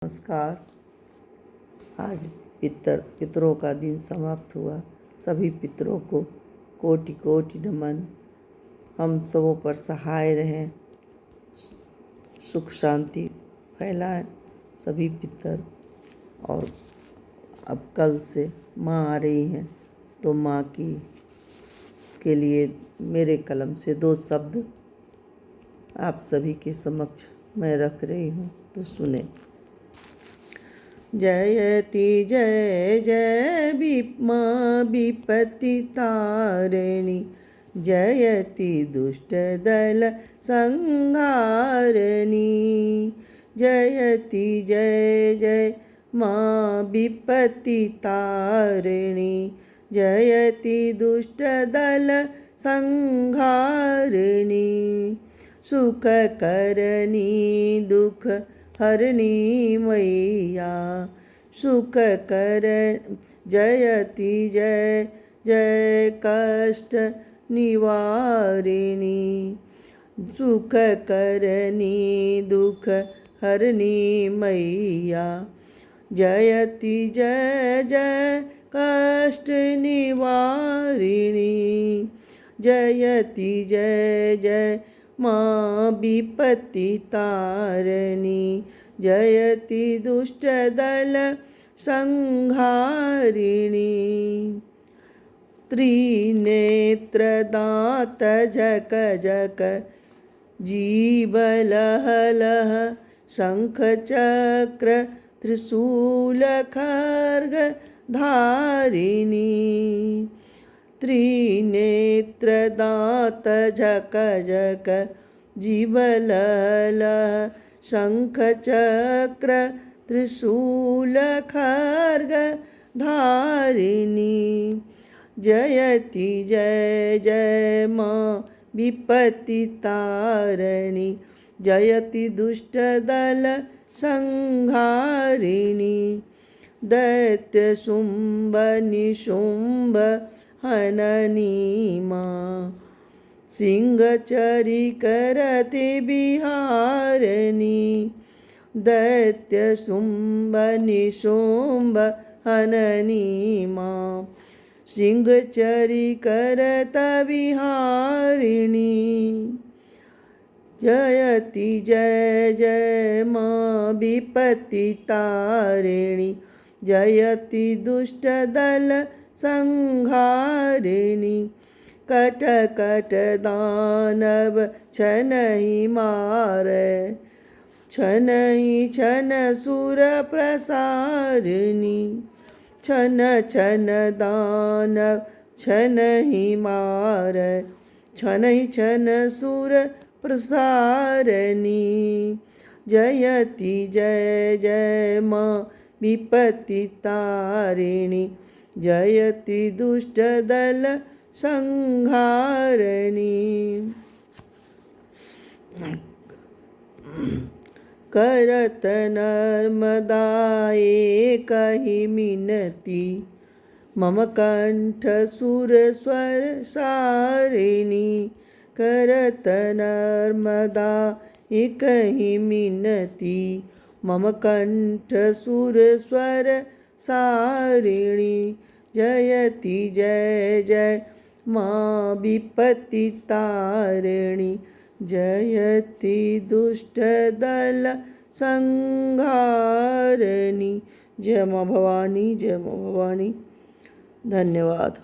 नमस्कार। आज पितरों का दिन समाप्त हुआ। सभी पितरों को कोटि कोटि नमन। हम सबों पर सहाय रहें, सुख शांति फैलाएं सभी पितर। और अब कल से माँ आ रही हैं, तो माँ की के लिए मेरे कलम से 2 शब्द आप सभी के समक्ष मैं रख रही हूँ, तो सुने। जयति जय जय माँ विपत्ति तारिणी, जयति दुष्ट दल संहारिणी। जयति जय जय माँ विपत्ति तारिणी, जयति दुष्ट दल संहारिणी। सुख करनी दुख हरणी मैया, सुख कर जयति जय जय कष्ट निवारिणी। सुख करनी दुख हरणी मैया, जयति जय जय कष्ट निवारिणी। जयति जय जय माँ विपत्ति तारिणी, जयति दुष्ट दल संहारिणी। त्रिनेत्र दांत झक झक जीव लह लह, शंख चक्र त्रिशूल खर्ग धारिणी। त्रिनेत्र दांत झक झक जीव लह लह, शंख चक्र त्रिशूल खर्ग धारिणी। जयति जय जय माँ विपत्ति तारिणी, जयति दुष्ट दल संहारिणी। दैत्य शुंभ निशुंभ हननी माँ, सिंह चरी करति बिहारिणी। दैत्य शुंभ निशुंभ हननी माँ, सिंह चरी करत बिहारिणी। जयति जय जय माँ विपत्ति तारिणी, जयति दुष्ट दल संहारिणी। कट कट दानव छनहि मारे, छनहि छन सुर प्रसारिणी। छन छन दानव छनहि मारे, छनहि छन सुर प्रसारिणी। जयति जय जय माँ विपत्ति तारिणी, जयति दुष्ट दल संहारिणी। करत नर्मदा एकहि मिनती, मम कंठ सुर स्वर सारिणी। करत नर्मदा एकहि मिनती, मम कंठ सुर स्वर सारिणी। जयति जय जय माँ विपत्ति तारिणी, जयति दुष्ट दल संहारिणी। जय माँ भवानी, जय माँ भवानी। धन्यवाद।